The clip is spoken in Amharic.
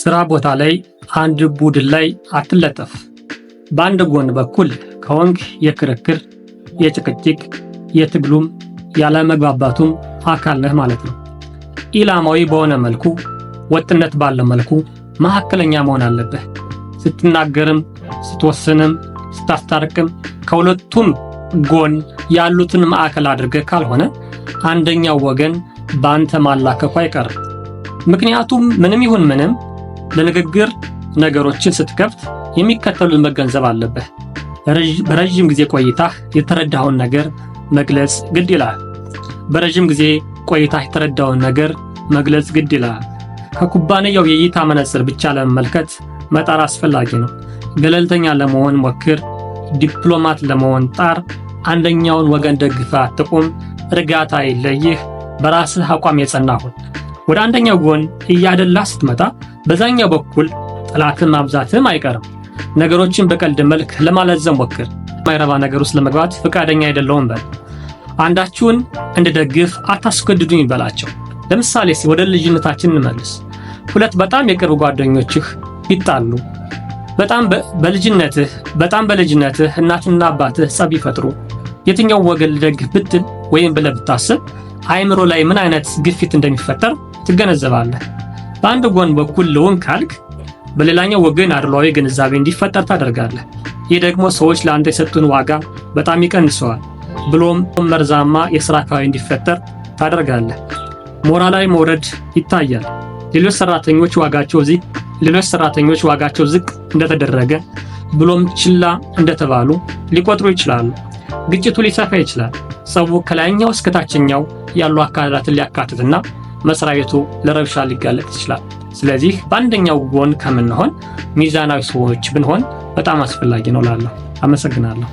ስራ ቦታ ላይ አንድ ቡድን ላይ አትለጠፍ። በአንድ ጎን በኩል ከሆንክ የክርክር፣ የጭቅጭቅ፣ የትግሉም ያለመግባባቱም አካል ነህ ማለት ነው። ኢላማዊ በሆነ መልኩ፣ ወጥነት ባለው መልኩ መካከለኛ መሆን አለብህ። ስትናገርም፣ ስትወስንም፣ ስታስታርቅም ከሁለቱም ጎን ያሉትን ማዕከል አድርገህ ካልሆነ አንደኛው ወገን በአንተ ማላከኩ አይቀርም። ምክንያቱም ምንም ይሁን ምንም ለንግግር ነገሮችን ስትከፍት የሚከተሉን መገንዘብ አለብህ። በረዥም ጊዜ ቆይታህ የተረዳኸውን ነገር መግለጽ ግድ ይላል። በረዥም ጊዜ ቆይታህ የተረዳውን ነገር መግለጽ ግድ ይላል። ከኩባንያው የእይታ መነጽር ብቻ ለመመልከት መጣር አስፈላጊ ነው። ገለልተኛ ለመሆን ሞክር። ዲፕሎማት ለመሆን ጣር። አንደኛውን ወገን ደግፈህ አትቁም። እርጋታ አይለይህ። በራስህ አቋም የጸና ሁን። ወደ አንደኛው ጎን እያደላህ ስትመጣ በዛኛው በኩል ጠላትን ማብዛትም አይቀርም። ነገሮችን በቀልድ መልክ ለማለዘብ ሞክር። ማይረባ ነገር ውስጥ ለመግባት ፈቃደኛ አይደለሁም በል። አንዳችሁን እንድደግፍ አታስገድዱኝ በላቸው። ለምሳሌ ወደ ልጅነታችን እንመልስ። ሁለት በጣም የቅርብ ጓደኞችህ ቢጣሉ፣ በጣም በልጅነትህ እናትና አባትህ ጸብ ቢፈጥሩ፣ የትኛው ወገን ልደግፍ ብትል ወይም ብለህ ብታስብ አእምሮ ላይ ምን አይነት ግፊት እንደሚፈጠር ትገነዘባለህ። በአንድ ጎን በኩል ልሁን ካልክ በሌላኛው ወገን አድሏዊ ግንዛቤ እንዲፈጠር ታደርጋለህ። ይህ ደግሞ ሰዎች ለአንተ የሰጡን ዋጋ በጣም ይቀንሰዋል። ብሎም መርዛማ የሥራ አካባቢ እንዲፈጠር ታደርጋለህ። ሞራላዊ መውረድ ይታያል። ሌሎች ሰራተኞች ዋጋቸው ዝቅ እንደተደረገ ብሎም ችላ እንደተባሉ ሊቆጥሩ ይችላሉ። ግጭቱ ሊሰፋ ይችላል። ጸቡ ከላይኛው እስከ ታችኛው ያሉ አካላትን ሊያካትትና መስሪያ ቤቱ ለረብሻ ሊጋለጥ ይችላል። ስለዚህ በአንደኛው ጎን ከምንሆን ሚዛናዊ ሰዎች ብንሆን በጣም አስፈላጊ ነው እላለሁ። አመሰግናለሁ።